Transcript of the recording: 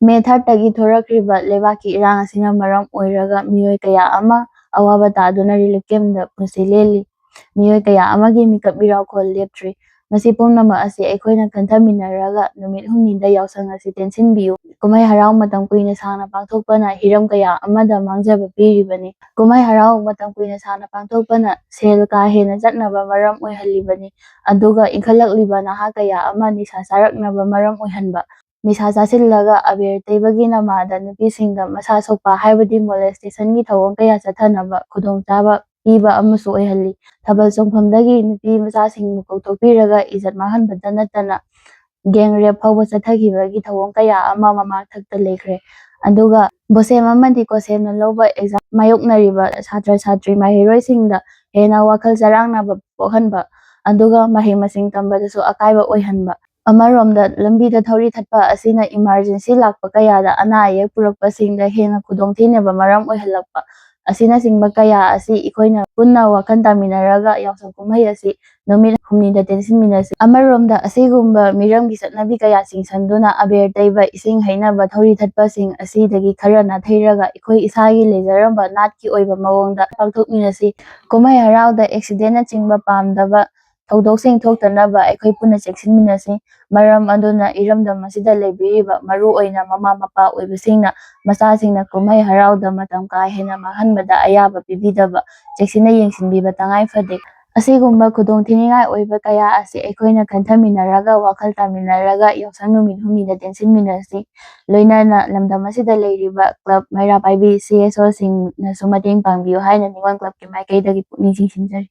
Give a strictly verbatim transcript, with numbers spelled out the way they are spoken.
ꯃꯦ ꯊꯥꯔꯠꯇꯒꯤ ꯊꯣꯔꯛꯈ꯭ꯔꯤꯕ ꯂꯩꯕꯥꯛꯀꯤ ꯏꯔꯥꯡ ꯑꯁꯤꯅ ꯃꯔꯝ ꯑꯣꯏꯔꯒ ꯃꯤꯑꯣꯏ ꯀꯌꯥ ꯑꯃ ꯑꯋꯥꯕ ꯇꯥꯗꯨꯅ ꯔꯤꯂꯤꯐ ꯀꯦꯝꯞꯇ ꯄꯨꯟꯁꯤ ꯂꯦꯜꯂꯤ꯫ ꯃꯤꯑꯣꯏ ꯀꯌꯥ ꯑꯃꯒꯤ ꯃꯤꯀꯞ ꯃꯤꯔꯥꯎꯈꯣꯜ ꯂꯦꯞꯇ꯭ꯔꯤ꯫ ꯃꯁꯤ ꯄꯨꯝꯅꯃꯛ ꯑꯁꯤ ꯑꯩꯈꯣꯏꯅ ꯈꯟꯊꯃꯤꯟꯅꯔꯒ ꯅꯨꯃꯤꯠ ꯍꯨꯝꯅꯤꯗ ꯌꯥꯎꯁꯪ ꯑꯁꯤ ꯇꯦꯟꯁꯤꯟꯕꯤꯌꯨ꯫ ꯀꯨꯝꯍꯩ ꯍꯔꯥꯎ ꯃꯇꯝ ꯀꯨꯏꯅ ꯁꯥꯡꯅ ꯄꯥꯡꯊꯣꯛꯄꯅ ꯍꯤꯔꯝ ꯀꯌꯥ ꯑꯃꯗ ꯃꯥꯡꯖꯕ ꯄꯤꯔꯤꯕꯅꯤ꯫ ꯀꯨꯝꯍꯩ ꯍꯔꯥꯎ ꯃꯇꯝ ꯀꯨꯏꯅ ꯁꯥꯡꯅ ꯄꯥꯡꯊꯣꯛꯄꯅ ꯁꯦꯜ ꯀꯥ ꯍꯦꯟꯅ ꯆꯠꯅꯕ ꯃꯔꯝ ꯑꯣꯏꯍꯜꯂꯤꯕꯅꯤ꯫ ꯑꯗꯨꯒ ꯏꯟꯈꯠꯂꯛꯂꯤꯕ ꯅꯍꯥ ꯀꯌꯥ ꯑꯃ ꯅꯤꯁꯥ ꯆꯥꯔꯛꯅꯕ ꯃꯔꯝ ꯑꯣꯏꯍꯟꯕ, ꯅꯤꯁꯥ ꯆꯥꯁꯤꯜꯂꯒ ꯑꯕꯦꯔ ꯇꯩꯕꯒꯤ ꯅꯃꯥꯗ ꯅꯨꯄꯤꯁꯤꯡꯗ ꯃꯁꯥ ꯁꯣꯛꯄ ꯍꯥꯏꯕꯗꯤ ꯃꯣꯂꯦꯁꯇꯦꯁꯟꯒꯤ ꯊꯧꯑꯣꯡ ꯀꯌꯥ ꯆꯠꯊꯅꯕ ꯈꯨꯗꯣꯡꯆꯥꯕ ꯄꯤꯕ ꯑꯃꯁꯨ ꯑꯣꯏꯍꯜꯂꯤ꯫ ꯊꯥꯕꯜ ꯆꯣꯡꯐꯝꯗꯒꯤ ꯅꯨꯄꯤ ꯃꯆꯥꯁꯤꯡꯕꯨ ꯀꯧꯊꯣꯛꯄꯤꯔꯒ ꯏꯖꯠ ꯃꯥꯡꯍꯟꯕꯇ ꯅꯠꯇꯅ ꯒꯦꯡ ꯔꯦꯞ ꯐꯥꯎꯕ ꯆꯠꯊꯈꯤꯕꯒꯤ ꯊꯧꯑꯣꯡ ꯀꯌꯥ ꯑꯃ ꯃꯃꯥꯡꯊꯛꯇ ꯂꯩꯈ꯭ꯔꯦ꯫ ꯑꯗꯨꯒ ꯕꯣꯁꯦꯝ ꯑꯃꯗꯤ ꯀꯣꯁꯦꯝꯅ ꯂꯧꯕ ꯑꯦꯛꯖꯥꯝ ꯃꯥꯌꯣꯛꯅꯔꯤꯕ ꯁꯥꯇ꯭ꯔ ꯁꯥꯇ꯭ꯔꯤ ꯃꯍꯩꯔꯣꯏꯁꯤꯡꯗ ꯍꯦꯟꯅ ꯋꯥꯈꯜ ꯆꯔꯥꯡꯅꯕ ꯄꯣꯛꯍꯟꯕ, ꯑꯗꯨꯒ ꯃꯍꯩ ꯃꯁꯤꯡ ꯇꯝꯕꯗꯁꯨ ꯑꯀꯥꯏꯕ ꯑꯣꯏꯍꯟꯕ꯫ ꯑꯃꯔꯣꯝꯗ ꯂꯝꯕꯤꯗ ꯊꯧꯔꯤ ꯊꯠꯄ ꯑꯁꯤꯅ ꯏꯃꯥꯔꯖꯦꯟꯁꯤ ꯂꯥꯛꯄ ꯀꯌꯥꯗ ꯑꯅꯥ ꯑꯌꯦꯛ ꯄꯨꯔꯛꯄꯁꯤꯡꯗ ꯍꯦꯟꯅ ꯈꯨꯗꯣꯡꯊꯤꯅꯕ ꯃꯔꯝ ꯑꯣꯏꯍꯜꯂꯛꯄ ꯑꯁꯤꯅꯆꯤꯡꯕ ꯀꯌꯥ ꯑꯁꯤ ꯑꯩꯈꯣꯏꯅ ꯄꯨꯟꯅ ꯋꯥꯈꯜ ꯇꯥꯃꯤꯟꯅꯔꯒ ꯌꯥꯎꯁꯪ ꯀꯨꯝꯍꯩ ꯑꯁꯤ ꯅꯨꯃꯤꯠ ꯍꯨꯝꯅꯤꯗ ꯇꯦꯟꯁꯤꯟꯃꯤꯟꯅꯁꯤ꯫ ꯑꯃꯔꯣꯝꯗ ꯑꯁꯤꯒꯨꯝꯕ ꯃꯤꯔꯝꯒꯤ ꯆꯠꯅꯕꯤ ꯀꯌꯥ ꯆꯤꯡꯁꯤꯟꯗꯨꯅ ꯑꯕꯦꯔ ꯇꯩꯕ, ꯏꯁꯤꯡ ꯍꯩꯅꯕ, ꯊꯧꯔꯤ ꯊꯠꯄꯁꯤꯡ ꯑꯁꯤꯗꯒꯤ ꯈꯔ ꯅꯥꯊꯩꯔꯒ ꯑꯩꯈꯣꯏ ꯏꯁꯥꯒꯤ ꯂꯩꯖꯔꯝꯕ ꯅꯥꯠꯀꯤ ꯑꯣꯏꯕ ꯃꯑꯣꯡꯗ ꯄꯥꯡꯊꯣꯛꯃꯤꯟꯅꯁꯤ꯫ ꯀꯨꯝꯍꯩ ꯍꯔꯥꯎꯗ ꯑꯦꯛꯁꯤꯗꯦꯟꯅꯆꯤꯡꯕ ꯄꯥꯝꯗꯕ ꯊꯧꯗꯣꯛꯁꯤꯡ ꯊꯣꯛꯇꯅꯕ ꯑꯩꯈꯣꯏ ꯄꯨꯟꯅ ꯆꯦꯛꯁꯤꯟꯃꯤꯟꯅꯁꯤ꯫ ꯃꯔꯝ ꯑꯗꯨꯅ ꯏꯔꯝꯗꯝ ꯑꯁꯤꯗ ꯂꯩꯕꯤꯔꯤꯕ ꯃꯔꯨꯑꯣꯏꯅ ꯃꯃꯥ ꯃꯄꯥ ꯑꯣꯏꯕꯁꯤꯡꯅ ꯃꯆꯥꯁꯤꯡꯅ ꯀꯨꯝꯍꯩ ꯍꯔꯥꯎꯗ ꯃꯇꯝ ꯀꯥ ꯍꯦꯟꯅ ꯃꯥꯡꯍꯟꯕꯗ ꯑꯌꯥꯕ ꯄꯤꯕꯤꯗꯕ, ꯆꯦꯛꯁꯤꯟꯅ ꯌꯦꯡꯁꯤꯟꯕꯤꯕ ꯇꯉꯥꯏ ꯐꯗꯦ꯫ ꯑꯁꯤꯒꯨꯝꯕ ꯈꯨꯗꯣꯡꯊꯤꯅꯤꯡꯉꯥꯏ ꯑꯣꯏꯕ ꯀꯌꯥ ꯑꯁꯤ ꯑꯩꯈꯣꯏꯅ ꯈꯟꯊꯃꯤꯟꯅꯔꯒ, ꯋꯥꯈꯜ ꯇꯥꯃꯤꯟꯅꯔꯒ ꯌꯥꯎꯁꯪ ꯅꯨꯃꯤꯠ ꯍꯨꯝꯅꯤꯗ ꯇꯦꯟꯁꯤꯟꯃꯤꯟꯅꯁꯤ꯫ ꯂꯣꯏꯅꯅ ꯂꯝꯗꯝ ꯑꯁꯤꯗ ꯂꯩꯔꯤꯕ ꯀ꯭ꯂꯕ, ꯃꯩꯔꯥ ꯄꯥꯏꯕꯤ, ꯁꯤ ꯑꯦꯁ ꯑꯣꯁꯤꯡꯅꯁꯨ ꯃꯇꯦꯡ ꯄꯥꯡꯕꯤꯌꯨ ꯍꯥꯏꯅ ꯅꯤꯉꯣꯜ ꯀ꯭ꯂꯕꯀꯤ ꯃꯥꯏꯀꯩꯗꯒꯤ ꯄꯨꯛꯅꯤꯡ ꯆꯤꯡꯁꯤꯟꯖꯔꯤ꯫